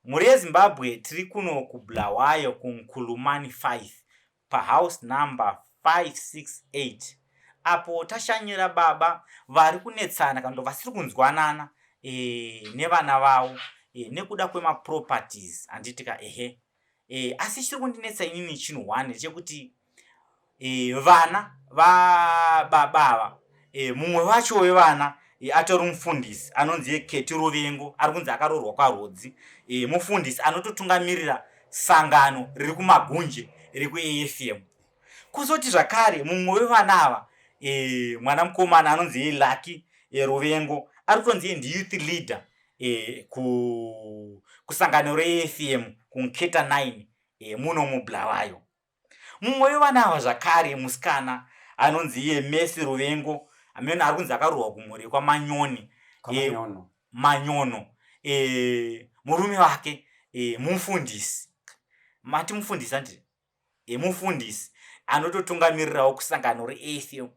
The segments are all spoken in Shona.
Mhuri yeZimbabwe tiri kuno kuBulawayo kuNkulumani 5 pahouse number 568 apo tashanyira baba vari kunetsana kana kuti vasiri kunzwanana e, nevana vavo e, nekuda kwemaproperties handiti ka ehe e, asi chiri kundinetsa inini chinhu one chekuti e, vana vababa ava e, mumwe wacho wevana e, atori mufundisi anonzi Keti Ruvengo ari kunzi akaroorwa kwaRodzi e, mufundisi anototungamirira sangano riri kuMagunje rekuAFM. Kuzoti zvakare mumwe wevana ava e, mwana mukomana anonzi iye Lucky e, Ruvengo ari kutonzi iye ndiyouth leader e, ku, kusangano reAFM kuNketa 9 e, muno muBulawayo. Mumwe wevana ava zvakare musikana anonzi iye Mercy Ruvengo amene ari kunzi akarohwa kumhuri yekwaManyoni e, Manyono e, murume wake e, mufundisi mati mufundisi anditi e, mufundisi anototungamirirawo kusangano reAFM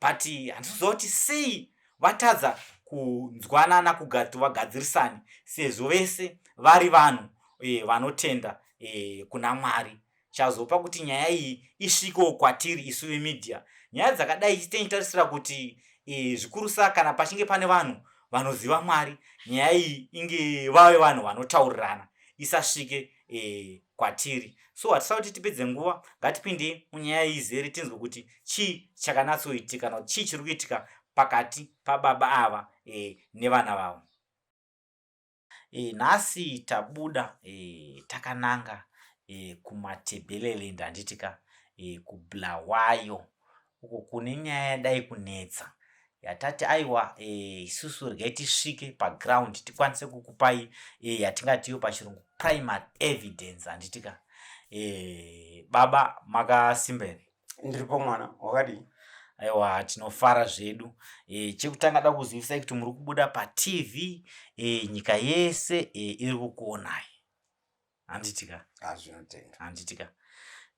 but handisiziva kuti sei vatadza kunzwanana kugati vagadzirisane sezvo vese vari vanhu e, vanotenda e, kuna Mwari chazopa kuti nyaya iyi isvikewo kwatiri isu vemedia. Nyaya dzakadai tichitarisira kuti e, zvikurusa kana pachinge pane vanhu vanoziva Mwari, nyaya iyi inge vave vanhu vanotaurirana isasvike e, kwatiri. So hatisa kuti tipedze nguva, ngatipinde munyaya iyi izere tinzwe kuti chii chakanatsoitika kana kuti chii chiri kuitika pakati pababa ava e, nevana vavo. E, nhasi tabuda e, takananga e, kuMatabeleland handiti ka e, kuBulawayo uko kune nyaya yadai kunetsa yatati aiwa e, isusu regai tisvike paground tikwanise kukupai e, yatingatiyo pachirungu primary evidence handiti ka e, baba makasimba here? Ndiripo mwana, wakadii? Aiwa tinofara zvedu. E, chekutanga da kuzivisai kuti muri kubuda paTV e, nyika yese e, iri kukuonai. Handitika? Hazvinotenda. Handitika.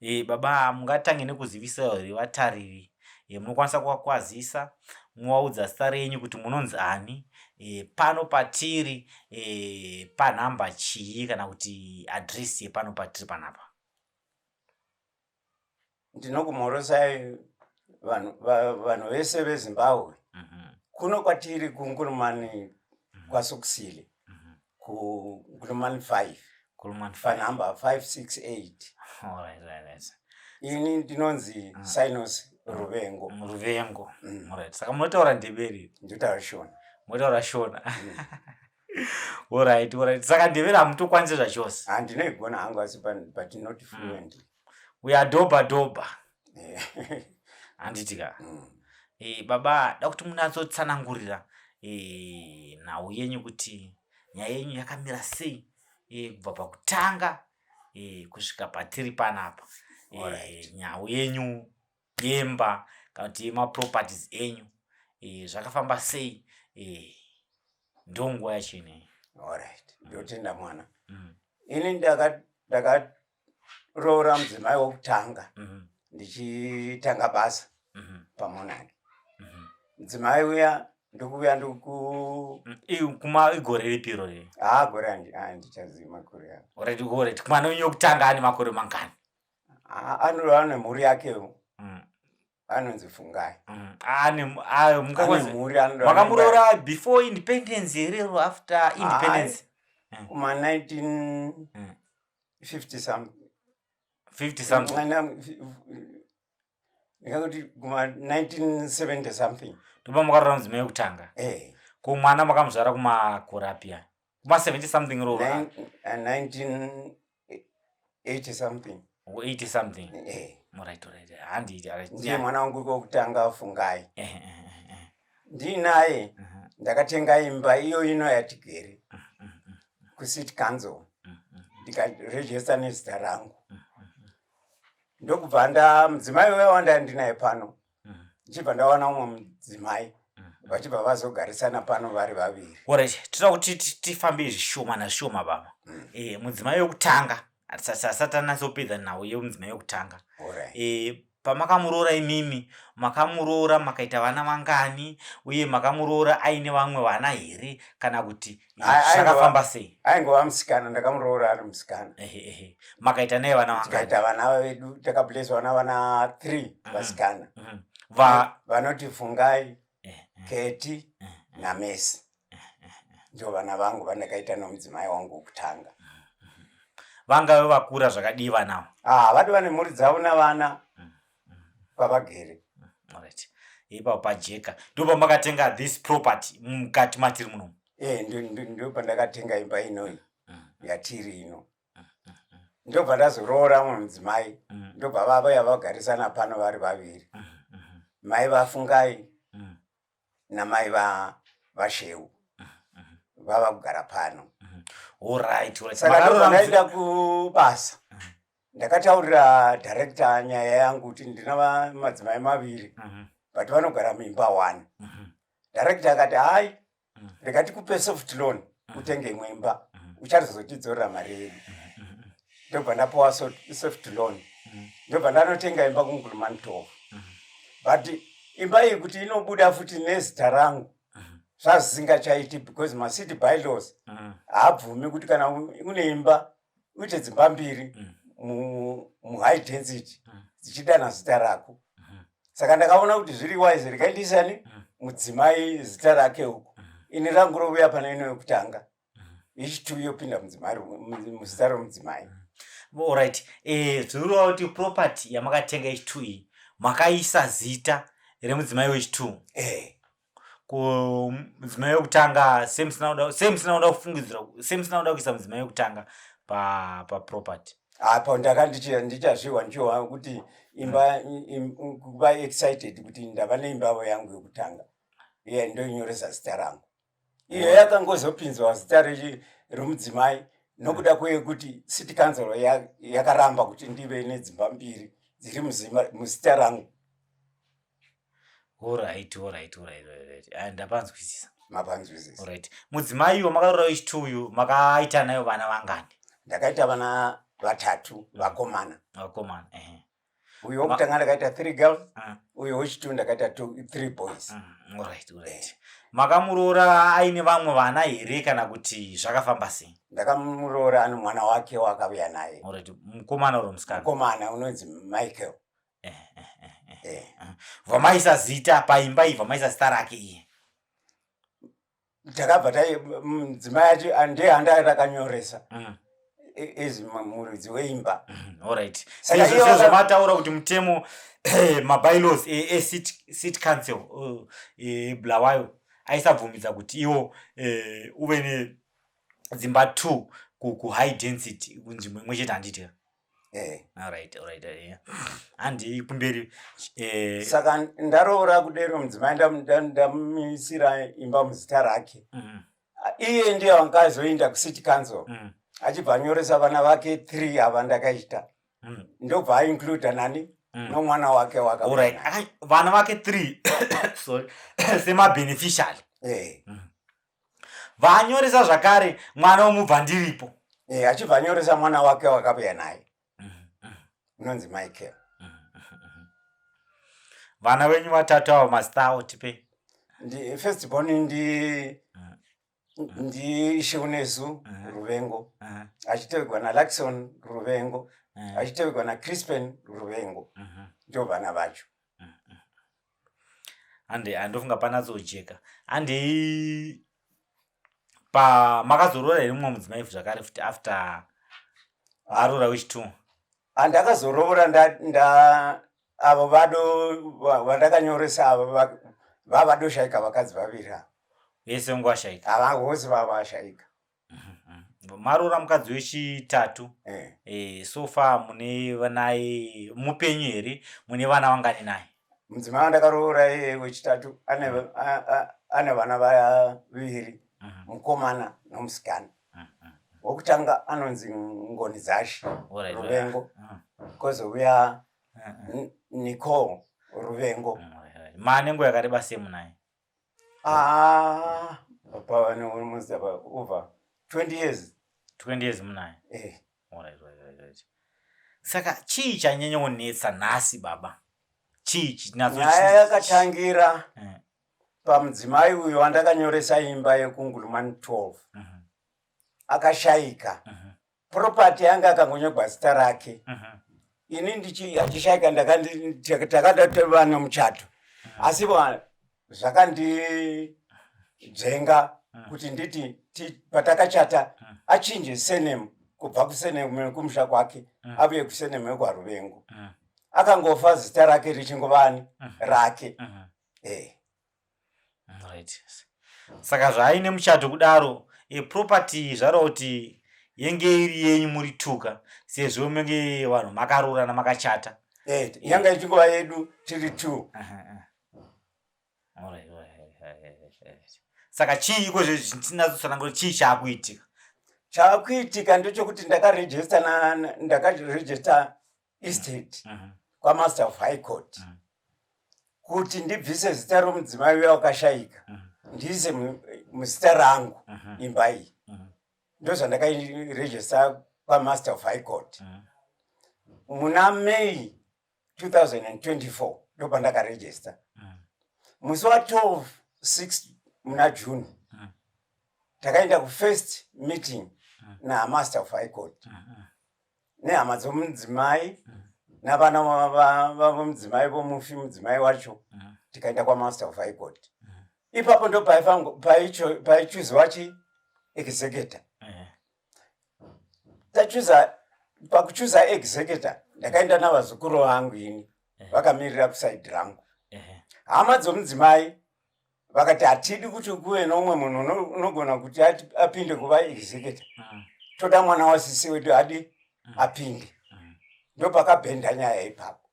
E, baba mungatange nekuzivisa here vatariri? E, munokwanisa kuvakwazisa movaudza zita renyu kuti munonzi ani e, pano patiri e, panhamba chii kana kuti adresi yepano patiri panapa. Ndinokumhorosai vanhu vanhu vese veZimbabwe. Kuno kwatiri kuNkulumani kwaSokusile kuNkulumani 5 Kulumani 5. Panhamba 568. Alright, right, right. Ini ndinonzi Sinos Ruvengo. Ruvengo. Alright. Saka munotaura Ndebele? Ndinotaura Shona. Munotaura Shona. Alright, alright. Saka Ndebele hamutokwanisi zvachose? Handinoigona hangu asi but not fluently. Uyadhobha dhobha. Handiti ka? E, baba da kuti munatsotsanangurira e, nhau yenyu kuti nyaya yenyu yakamira sei e, kubva pakutanga e, kusvika patiri panapa e, nhau yenyu yemba kana kuti yemaproperties enyu e, zvakafamba sei e, ndonguva yacho ineyi. Alright, ndotenda mwana. Ini ndakaroora mudzimai wokutanga ndichitanga basa paMonaki. Mudzimai uya ndokuuya ndoku Kuma igore ripi irori? Haa, gore handichazivi makore ayo. Alright, alright. Mwana wenyu wekutanga ane makore mangani? Anova nemhuri yakewo. Anonzi Fungai. Ane ayo mungakwanisa. Ane mhuri anoda. Makamuroora before independence here or after independence? Kuma 1950 something. 50 something. Ndingangoti kuma 1970 something. Ndopa makaroora mudzimai wekutanga. Eh. Ko mwana makamuzvara kumakore api aya? Kuma 70 something roora. 1980 something. 80 something. Eh. Alright, alright. Handiti. Alright. Ndiye mwana wangu wekutanga Fungai. Eh, eh, eh, eh. Ndinaye ndakatenga imba iyo ino yatigere kuCity Council ndikaregister nezita rangu. Ndokubva nda mudzimai uya wanda ndinaye pano ndichibva ndawana umwe mudzimai vachibva vazogarisana pano vari vaviri. Alright, tinoda kuti tifambe zvishoma nazvishoma baba. Mudzimai wekutanga asati anatsopedza nhau yemudzimai wekutanga. Alright. Pamakamuroora imimi makamuroora makaita vana vangani uye makamuroora aine vamwe vana here kana kuti zvakafamba sei? Aingova musikana, ndakamuroora ari musikana. Ehe, ehe. Makaita naye vana vangani? Tikaita vana vedu, takablesswa navana 3 vasikana. Vanoti Fungai, Keti naMesi. Ndivo vana vangu vandakaita nomudzimai wangu wokutanga. Vangave vakura zvakadii vana ava? Ah, vati vane mhuri dzavo navana kwavagere. Alright. Ipapo pajeka. Ndipo pamakatenga this property mukati matiri muno. Eh, ndo pandakatenga imba inoyi yatiri ino. Ndobva ndazoroora mumwe mudzimai. Ndobva vava vagarisana pano vari vaviri. Mai vaFungai namai vaSheu vava kugara pano. Alright. Saka ndobva ndaenda kubasa. Ndakataurira director nyaya yangu kuti ndina madzimai maviri, but vanogara muimba one. Director akati hai, rega tikupe soft loan utenge imwe imba, uchazotidzorera mari yedu. Ndobva ndapuwa soft loan, ndobva ndanotenga imba kuNkulumane 12. But imba iyi kuti inobuda futi nezita rangu zvazvisingachaiti, because macity bylaws haabvumi kuti kana une imba uite dzimba mbiri muhigh density dzichidana zita rako. Saka ndakaona kuti zviri wise rikaindisani mudzimai zita rake uku, ini rangu rouya pane ino yekutanga, yechitu yopinda muzita romudzimai. Alright. Zvinoreva kuti property yamakatenga yechi2 iyi makaisa zita remudzimai wechi2? Eh. Kumudzimai wekutanga semusina kuda kufungidzira, semusina kuda kuisa mudzimai wekutanga paproperty? Apo ndaka ndichazviwa ndichiwa kuti imba kuva excited kuti ndava neimbavo yangu yekutanga, iye ndonyoresa zita rangu. Iyo yakangozopinzwa zita romudzimai nokuda kwekuti city council yakaramba kuti ndive nedzimba mbiri dziri muzita rangu. Alright. Ah, ndapanzwisisa. Mapanzwisisa. Alright. Mudzimai wamakaroora wechi2 uyu makaita nayo vana vangani? Ndakaita vana vatatu vakomana. Vakomana, ehe. Uyo wokutanga ndakaita three girls, uyo wechitu ndakaita three boys. Alright. Makamuroora aine vamwe vana here kana kuti zvakafamba sei? Ndakamuroora ane mwana wake waakauya naye. Alright. Mukomana uri musikana? Mukomana unonzi Michael. Eh. Vamaisa zita paimba iyi, vamaisa zita rake iye? Takabva tai mudzimai acho ndiye anda rakanyoresa ezi muridzi weimba. Alright. Saka Sezvo mataura kuti mutemo, mabylaws ecity council eBulawayo aisabvumidza kuti iwo uve nedzimba 2 kuhigh density kunzvimbo imwe chete, handiti? Eh. Alright, yeah. Handei kumberi. Saka ndaroora kudero mudzimai, ndamuisira imba muzita rake. Iye ndiye wangazoenda kucity council achibva anyoresa vana vake 3 ava ndakaita, ndobva aincluda nani nomwana wake. Alright. Vana vake 3, sorry, semabeneficiary? Eh. Vanyoresa zvakare mwana womubva ndiripo? Eh, achibva anyoresa mwana wake wakabuya naye unonzi Michael. Vana venyu vatatu ava, mazita avo tipe. Ndi first born ndi Sheunesu Ruvengo, achitevegwa naLaxon Ruvengo, achitevegwa naCrispen Ruvengo. Ndo vana vacho. Hande, handofunga panatsojeka. Handei, pa makazoroora here mumwe mudzimai zvakare futi after aroora wechi2? Handakazoroora nda avo vado vandakanyoresa avo vavadoshaika, vakadzi vaviri ava. Vese vangu vashaika? Ava vose vava vashaika. Maroora mukadzi wechitatu? Eh. So far mune naye mupenyu here? Mune vana vangani naye? Mudzimai wandakaroora iye wechitatu ane vana vaviri, mukomana nomusikana. Wokutanga anonzi Ngoni Dzashi Ruvengo, kozouya Nicole Ruvengo. Mane nguva yakareba sei munaye? Ah, pava almost over 20 years. 20 years munaye? Eh. Alright. Saka chii chanyanya kunetsa nhasi, baba? Chii chinazo? Nyaya yakatangira pamudzimai uyo wandakanyoresa imba yekuNgulumani 12. Akashaika. Property yanga akangonyogwa zita rake. Ini achishaika, takada tova nemuchato, asi zvakandidzenga kuti nditi patakachata achinje surname kubva kusurname yekumusha kwake avuye kusurname yekwaRuvengo. Akangofa zita rake richingovani rake. Right, saka zvaaine muchato kudaro, property zvareva kuti yenge iri yenyu muri tuka, sezvo menge vanhu makaroorana, makachata. Yanga ichingova yedu tiri two. Alright. Saka chii iko zvinatsanangura, chii chaakuitika? Chaakuitika ndechekuti ndakaregister estate kwaMaster of High Court kuti ndibvise zita romudzimai uya wakashaika, ndiise muzita rangu imba iyi. Ndozvandakairegister kwaMaster of High Court muna May 2024. Ndopandakaregister musi wa12 6 muna June. Takaenda kufirst meeting naMaster of High Court nehama dzomudzimai navana vomudzimai, vomufi mudzimai wacho. Tikaenda kwaMaster of High Court. Ipapo ndo paichuziwa chi executor. Tachuza, pakuchuza executor ndakaenda navazukuru vangu ini, vakamirira kuside rangu. Hama dzomudzimai vakati hatidi kuti kuve nomumwe munhu unogona kuti apinde kuva executor. Toda mwana wasisi wedu adi apinde. Ndopakabhenda nyaya ipapo.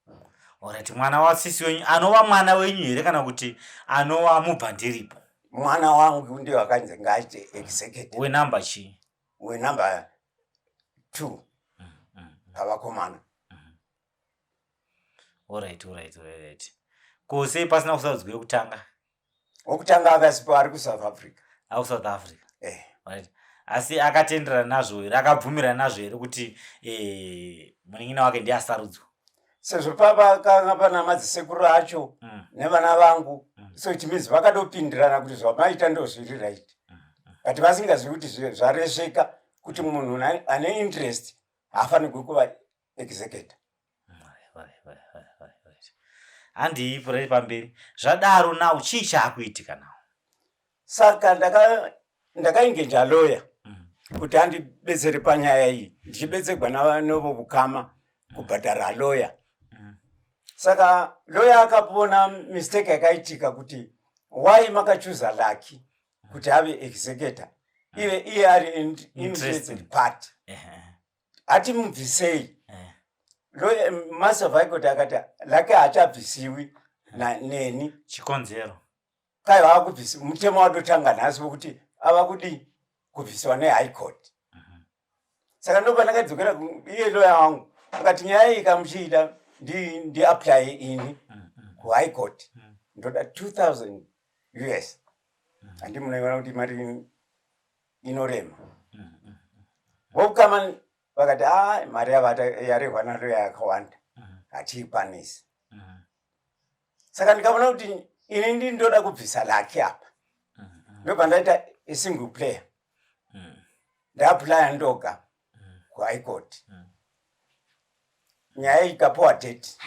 Alright, mwana wasisi wenyu anova mwana wenyu here, kana kuti anova mubva ndiripo? Mwana wangu ndiyo akanzi ngaaite executor. Wenamba chii? Wenamba 2 pavakomana. Alright, ko sei pasina kusarudzwa yekutanga? Wokutanga akasipo, ari kuSouth Africa. AkuSouth Africa? Eh. Right. Asi akatenderana nazvo here, akabvumirana nazvo here kuti munin'ina wake ndiye asarudzwa? Sezvo pavakanga pana madzisekuru acho nevana vangu, so it means vakadopindirana kuti zvamaita ndo zviri right, but vasingazivi kuti zvaresveka kuti munhu ane interest haafanirwi kuva executor. Handii pureri pamberi. Zvadaro, now chii chaakuitika now? Saka ndakaengager lawyer kuti andibetsere panyaya iyi, ndichibetserwa novo vukama kubhadhara lawyer. Saka lawyer akapona mistake yakaitika kuti why makachuza Lucky kuti ave executor, ive iye ari interested party? Hatimubvisei. Master of High Court akati Lucky haachabvisiwi neni. Chikonzero? Kai vaakubvisi, mutemo wadotanga nhasi wekuti ava kudi kubvisiwa neHigh Court. Saka ndo pandakadzokera iye lawyer wangu akati nyaya iyi kamuchiida ndiapply ini kuHigh Court, ndoda 2000 US. Handi munoiona kuti mari inorema? Vokama vakati a mari yavata yarehwa nalawyer yakawanda, hatiikwanisi. Saka ndikaona kuti ini ndindoda kubvisa Lucky apa, ndobva ndaita isingle player, ndaapplya ndoga kuHigh Court. Nyaya ikapuwa date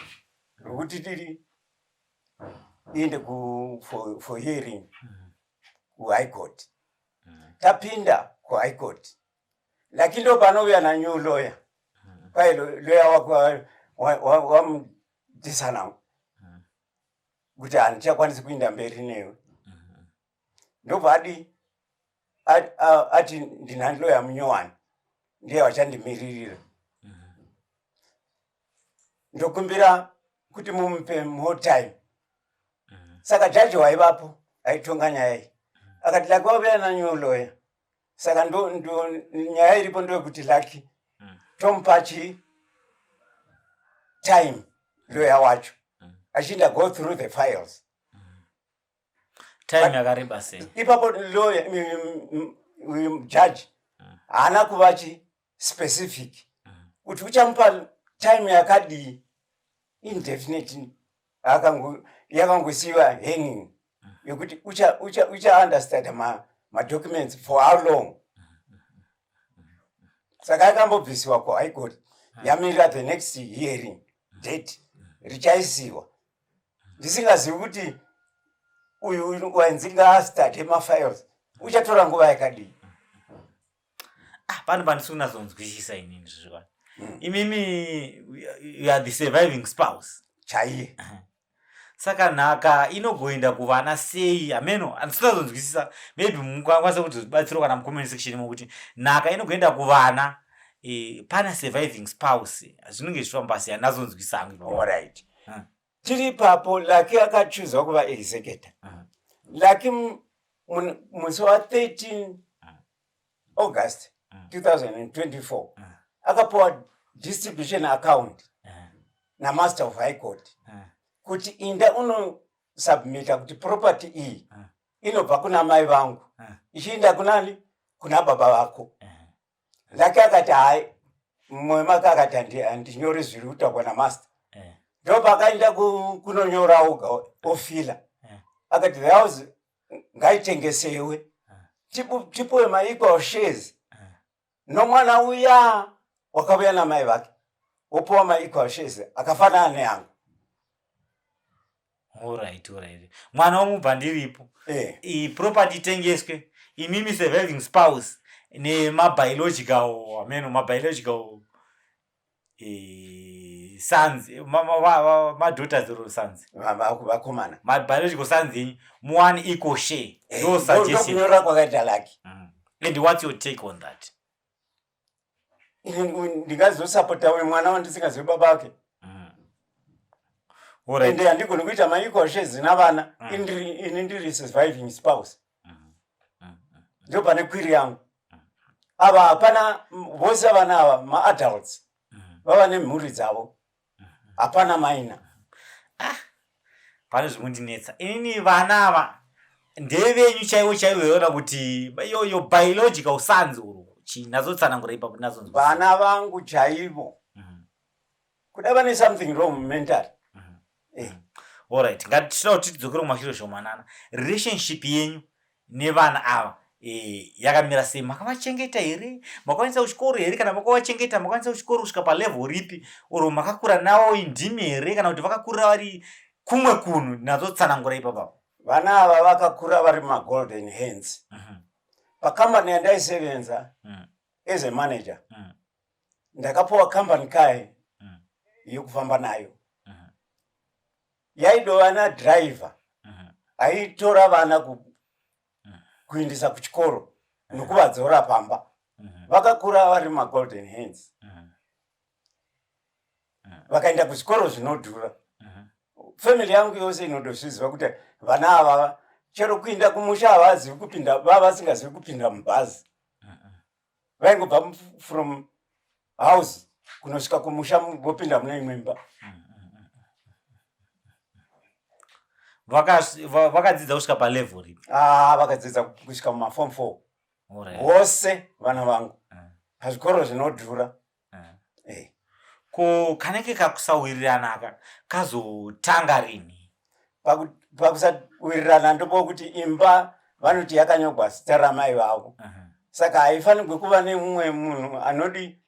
rokuti tiri iende for hearing kuHigh Court. Tapinda kuHigh Court, Lucky ndo panouya nanew lawyer. Kwai lawyer wako wamudhisana kuti handichakwanisi kuinda mberi newe. Ndobva adi ati ndina lawyer munyowani, ndiye vachandimiririra, ndokumbira kuti mumupe more time. Saka jaji waivapo aitonga nyaya iyi akati Lucky wauya nanew lawyer, saka ndo nyaya iripo ndoyekuti Lucky tomupa chi time lawyer wacho achiinda go through the files. Time yakareba sei? Ipapo lawyer, judge haana kuva chi specific kuti uchamupa time yakadii, indefinite. Yakangosiyiwa hanging yekuti ucha understand madocuments for how long. Saka yakambobvisiwa kuHigh Court, yamirira the next hearing date richaisiwa, ndisingazivi kuti uyu wainzi ngaastarte mafiles uchatora nguva yakadii. Ah, pano pandisi kunazonzwisisa inini zvezvikwadi. Imimi, you are the surviving spouse. Chaiye. Saka nhaka inogoenda kuvana sei? Ameno, handisingazonzwisisa. Maybe mukakwanisa kuzobatsirawo kana mucomment section imo kuti nhaka inogoenda kuvana pana surviving spouse, zvinenge zvichifamba sei? Handinazonzwisisa hangu ipapo. Alright. Tiri ipapo, Lucky akachuzwa kuva executor. Lucky musi wa13 August 2024 akapiwa distribution account namaster of High Court kuti inda unosubmita kuti property iyi inobva kuna mai vangu ichiinda kunani? Kuna baba vako. Lucky akati hai, mumwe make akati handinyori zviri kutaurwa namaster. Ndopakaenda kunonyora oga, ofila. Akati the house ngaitengesewe, tipuwe maequal shares nomwana uya wakauya namai vake, wopuwa maequal shares akafanana neyangu. Alright, mwana womubva ndiripo. Property itengeswe, imimi surviving spouse nemabiological, ameno, mabiological sons, madaughters or sons. Vakomana. Mabiological sons enyu muwane equal share. Ndo suggestion. Ndokunyora kwakaita Lucky. And what's your take on that? Ndingazosapota uyu mwana wandisingazivi baba ake? Ende handigoni kuita maequal shares navana ini ndiri surviving spouse. Ndo pane query yangu. Ava hapana, vose vana ava maadults, vava nemhuri dzavo, hapana minor. Pane zvimundinetsa inini. Vana ava ndevenyu chaivo chaivo yona kuti your biological sons uru chi nazotsanangura ipapo ndinazonzwa. Vana vangu chaivo. Kuda vane something wrong mentally. Alright, ngatitoda kuti tidzokere kumashure shomanana. Relationship yenyu nevana ava yakamira sei? Makavachengeta here? Makwanisa kuchikoro here? Kana makavachengeta, makwanisa kuchikoro kusvika palevel ripi? Or makakura navo ndimi here, kana kuti vakakurira vari kumwe kunhu? Natsotsanangura ipapapo. Vana ava vakakura vari magolden hands pakambani yandaisevenza as a manager. Ndakapiwa company car yekufamba nayo, yaidova nadriver aitora vana kuendesa kuchikoro nokuvadzora pamba. Vakakura vari magolden hands. Vakaenda kuzvikoro zvinodhura. Family yangu yose inotozviziva kuti vana ava chero kuinda kumusha havazivi kupinda, vava vasingazivi kupinda mubhazi. Vaingobva from house kunosvika kumusha, vopinda mune imwe imba. Vakadzidza kusvika palevel ripi? Ah, vakadzidza kusvika mumaform 4 vose vana vangu pazvikoro zvinodhura. Ko kanenge kakusawirirana kazotanga rini? Pakusawirirana ndopokuti imba vanoti yakanyorwa zita ramai vavo, saka haifanirwi kuva nemumwe munhu anodi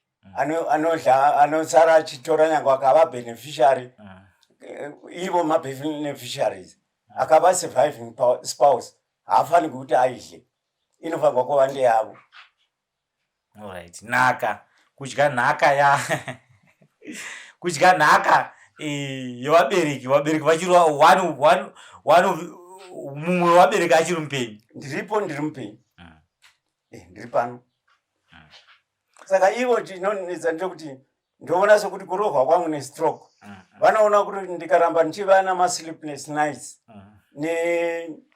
anodya, anosara achitora nyange akava beneficiary. Ivo mabeneficiaries, akava surviving spouse haafanirwi kuti aidye, inofanirwa kuva ndeyavo. Alright, nhaka, kudya nhaka ya kudya nhaka yevabereki, vabereki vachiri one of mumwe wevabereki achiri mupenyu. Ndiripo, ndiri mupenyu. Ndiri pano. Saka ivo chinonetsa ndechekuti ndoona sekuti kurohwa kwangu nestroke, vanoona kuti ndikaramba ndichiva namasleepless nights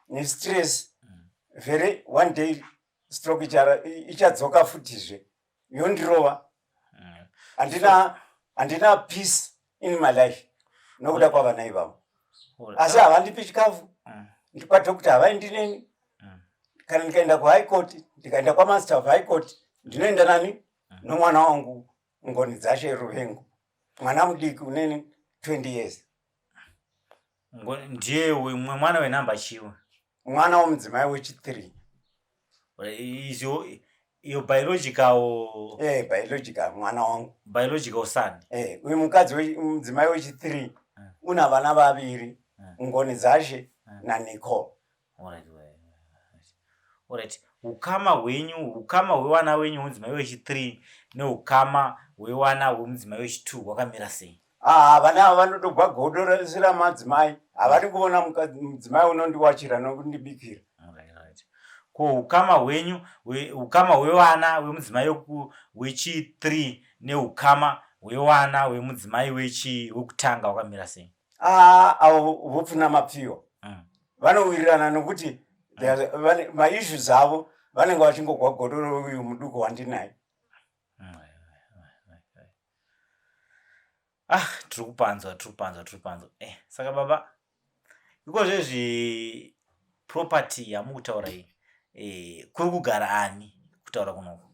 nestress, very one day stroke ichadzoka futizve yondirova. Handina peace in my life nokuda kwavana ivavo, asi havandipi chikafu. Kwadoctor havaendi neni. Kana ndikaenda kuHigh Court, ndikaenda kwamaster of High Court, ndinoenda nani? Nomwana wangu Ngoni Dzashe Ruvengo, mwana mudiki uneni 20 years. Ndiye mumwe mwana wenhamba chiwe? Mwana womudzimai wechi3. Is your biological? Biological mwana wangu. Biological son. Uyu mukadzi, mudzimai wechi3, una vana vaviri, Ngoni Dzashe naNicole. Alright, ukama hwenyu, ukama hwevana wenyu hwemudzimai wechi3 neukama hwevana hwemudzimai wechi2 hwakamira sei? Ah, vana ava vanotogwa godo ramadzimai. Havadi kuona mudzimai unondiwachira nokundibikira. Alright. Ko ukama hwenyu, ukama hwevana wemudzimai wechi3 neukama hwevana hwemudzimai wekutanga hwakamira sei? Ah, avo vopfuna mapfiwa. Vanowirirana nokuti maissues avo vanenge vachingogwa godo reuyu muduku wandinaye. Ah, tiri kupanzwa, tiri kupanzwa, tiri kupanzwa. Saka baba, iko zvezvi property yamukutaura iyi, kuri kugara ani kutaura kunoku?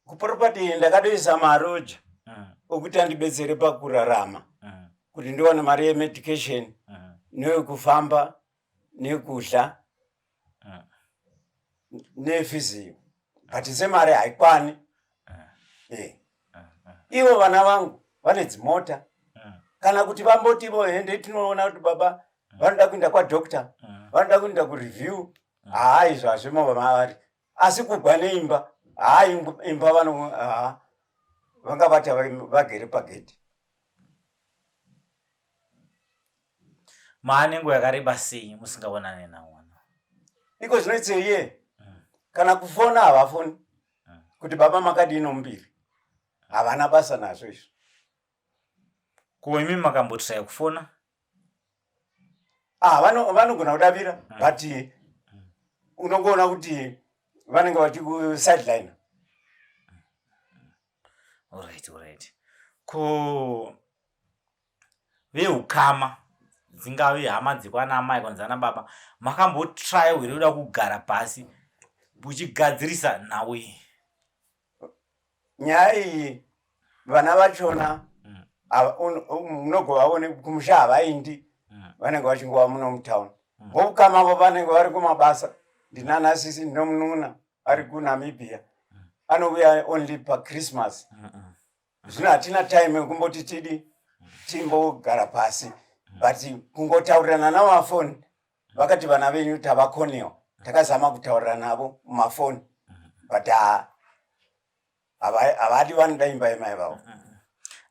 Kuproperty iyi ndakatoisa maroja okuti andibetsere pakurarama, kuti ndiwane mari yemedication neyekufamba nekudya nefiziyo, but semari haikwani. Ivo vana vangu vane dzimota, kana kuti vambotivo hende tinoona kuti baba vanoda kuenda kwadoctor, vanoda kuenda kureview, haa, izvo hazvimo mavari. Asi kugwa neimba, haa, imba vano, haa, vanga vati vagere pagedhi. Maane nguva yakareba sei musingaonane navo? Iko zvinoitseiye, kana kufona havafoni kuti baba makadii nomuviri. Havana basa nazvo izvo. Ko imi makambotiraya kufona? Ah, vanogona kudavira, but unongoona kuti vanenge vachikusideline. Alright. Ko veukama, dzingave hama dzekwana amai kana dzana baba, makambotraya here kuda kugara pasi muchigadzirisa nhau iyi? Nyaya iyi, vana vachona munogovaone kumusha havaindi. Vanenge vachingova muno mutauni. Vokukama vo vanenge vari kumabasa. Ndinana sisi, ndinomunun'una ari kuNamibia, anouya only paChristmas. Zvino hatina time yekumboti tidi timbogara pasi, but kungotaurirana namafoni, vakati vana venyu tavakoniwa. Takazama kutaurira navo mumafoni, but havadi, vanoda imba yemai vavo.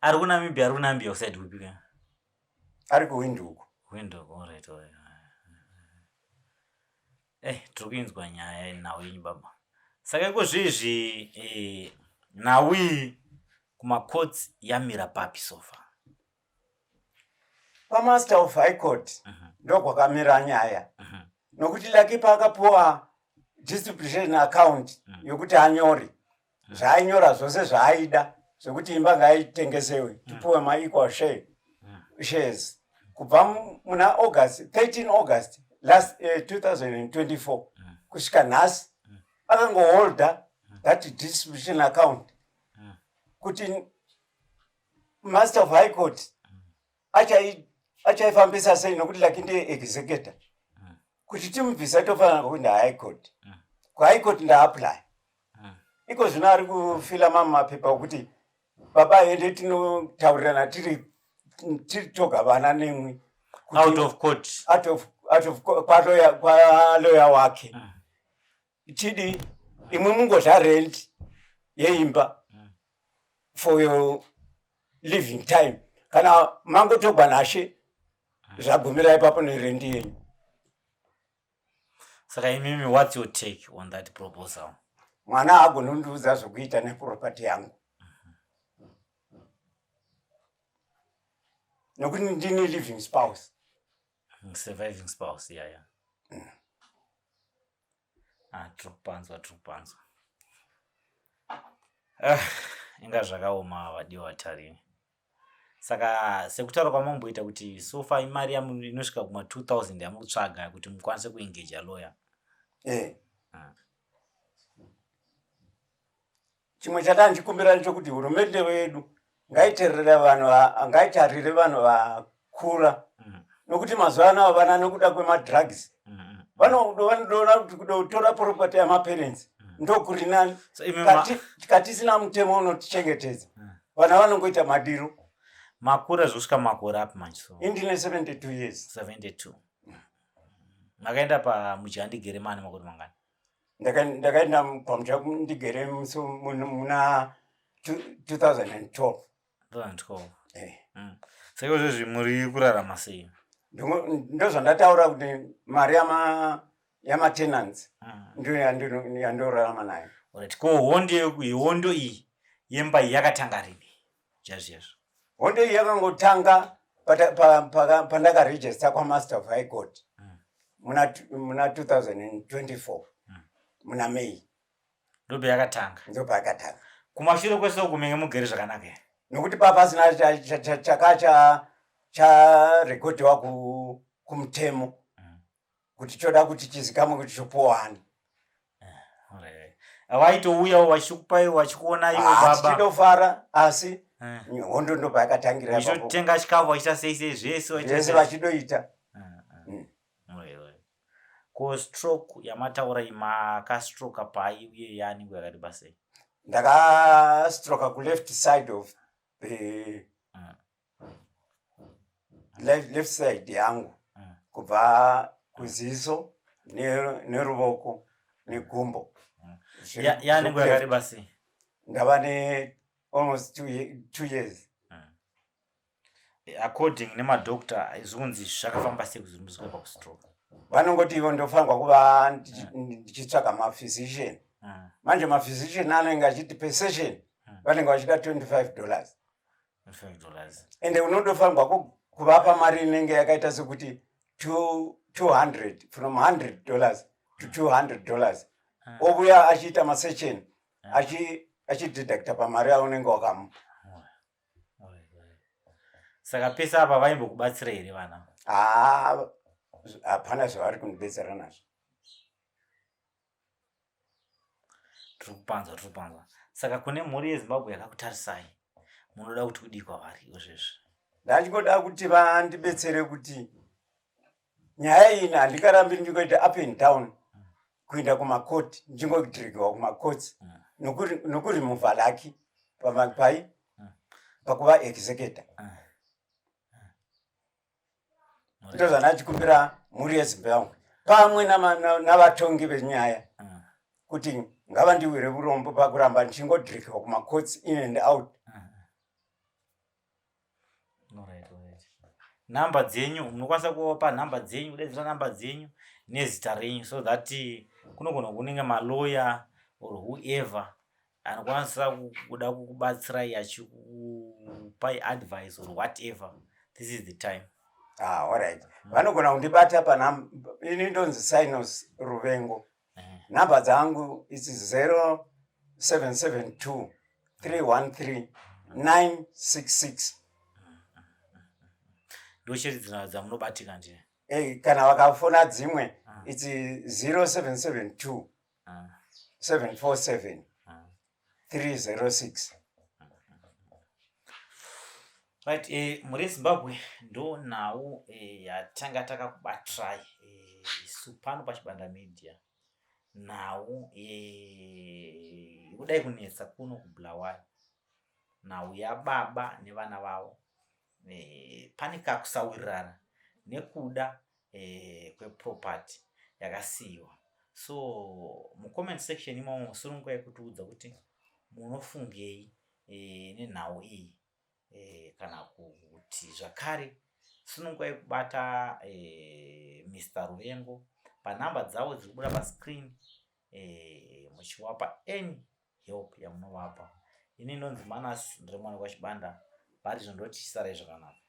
Ari kuNamibia, ari kuNamibia kuside kupi ka? Ari kuWindhoek. Windhoek, alright. Tiri kuinzwa nyaya, nhau yenyu baba. Saka iko zvezvi nhau iyi kumacourts yamira papi so far? PaMaster of High Court ndokwakamira nyaya, nokuti Laki paakapuwa distribution account yokuti anyore zvaainyora zvose zvaaida, zvekuti imba ngaitengesewe tipuwe maequal shares, kubva muna August 13, August last 2024 kusvika nhasi, akangoholda that distribution account kuti Master of High Court achaifambisa sei, nokuti Laki ndiye executor. Kuti timubvisa tofanira kuenda High Court. KuHigh Court ndaapply. Iko zvino ari kufila mamwe mapepa okuti baba ende tinotaurirana tiri toga, vana nemwi. Out of court. Out of kwaloya wake. Chidi imwe mungodya rent yeimba for your living time. Kana mangotogwa nashe, zvagumira ipapo nerendi yenyu. Saka imimi, what's your take on that proposal? Mwana haagoni kundiudza zvokuita neproperty yangu, nokuti ndini living spouse. Surviving spouse, yeah. Ah, tiri kupanzwa, tiri kupanzwa. Ah, inga zvakaoma, vadiwa vatariri. Saka sekutaura kwamamboita kuti so far imari inosvika kuma 2000 yamukutsvaga kuti mukwanise kuengaja lawyer. Eh. Chimwe chatanga ndichikumbira ndechokuti hurumende yedu ngaiterere vanhu ngaitarire vanhu vakura. Nokuti mazuva ano vana nokuda kwemadrugs vanodoona kuti kudotora property yamaparents ndokuri nani. So imi ma- Katisina mutemo unotichengetedza, vana vanongoita madiro. Makura zvokusvika makore api manje so? Indine 72 years. 72. Makaenda pamujandigere mane makore mangani? Ndakaenda pamujandigere muna 2012. 2012. Eh. Saka izvozvi muri kurarama sei? Ndozvandataura kuti mari yamatenants ndiyo yandorarama nayo. Alright. Ko hondo hondo iyi yemba iyi yakatanga rini chaizvo? Hondo iyi yakangotanga pandakarejista kwaMaster of High Court muna 2024, muna May. Ndope yakatanga? Ndopayakatanga. Kumashure kwese uku menge mugere zvakanaka here? Nokuti papasina chaka charekodhiwa kumutemo kuti choda kuti chizikamwe kuti chopuwani. Alright. Vaitouyawo vachikupai, vachikuonaiwo baba? Tichidofara, asi hondo ndopayakatangira ipapo. Vachitotenga chikafu, vachiita sei sei, zvese vachiita zvese sei? Vachidoita. Alright. Ko stroke yamataura iyi, makastroka pai uye yani nguva yakareba sei? Ndakastroka kuleft side of the left side yangu, kubva kuziso neruvoko negumbo. Yani nguva yakareba sei? Ndava ne almost 2 years. According nemadoctor, zvikunzi zvakafamba sei kuti musvike pakustroke? Vanongoti ivo ndofanirwa kuva ndichitsvaga maphysician. Manje maphysician anenge achiti per session vanenge vachida $25. $5. Ende unondofanirwa kuvapa mari inenge yakaita sekuti 200, from $100 to $200. Ovuya achiita masession, achideducta pamari yaunenge wakamupa. Saka pese apa vaimbokubatsira here vana? Haa, hapana zvavari kundibetsera nazvo. Tiri kupanzwa, tiri kupanzwa. Saka kune mhuri yeZimbabwe yakakutarisai, munoda kuti kudii kwavari izvezvi? Ndachingoda kuti vandibetsere kuti nyaya iyi handingarambi ndingoita up and down kuenda kumakoti, ndichingodhirigiwa kumakoti nokurimuvha Laki pai pakuva executor. Ndozvandachikumbira mhuri yeZimbabwe pamwe navatongi venyaya kuti ngavandiwire urombo pakuramba ndichingodhirigiwa kumakotsi in and out. Alright. Nhamba dzenyu, munokwanisa kuvapa nhamba dzenyu, kudaidzira nhamba dzenyu nezita renyu, so that kunogona kunenge maloya or whoever anokwanisa kuda kukubatsirai achikupai advice or whatever, this is the time. Ah, alright, vanogona kundibata panhamba ini, ndonzi Sinos Ruvengo. Nhamba dzangu its 0772 313 966. Ndochete dzamunobatika ndine? Eh, kana vakafona dzimwe, its 0772 747 306. Right, mhuri yeZimbabwe, ndo nhau yatanga takakubatirai isu pano paChibanda Media. Nhau kudai kunetsa kuno kuBulawayo, nhau yababa nevana vavo. Pane kakusawirirana nekuda kweproperty yakasiyiwa. So mucomment section imomo sunungukai kutiudza kuti munofungei nenhau iyi, kana kuti zvakare sunungukai kubata Mr Ruvengo panhamba dzavo dziri kubuda pascreen, muchiwapa any help yamunovapa. Ini ndonzi Manas, ndiri mwana kwaChibanda. Pari zvino ndoti chisarai zvakanaka.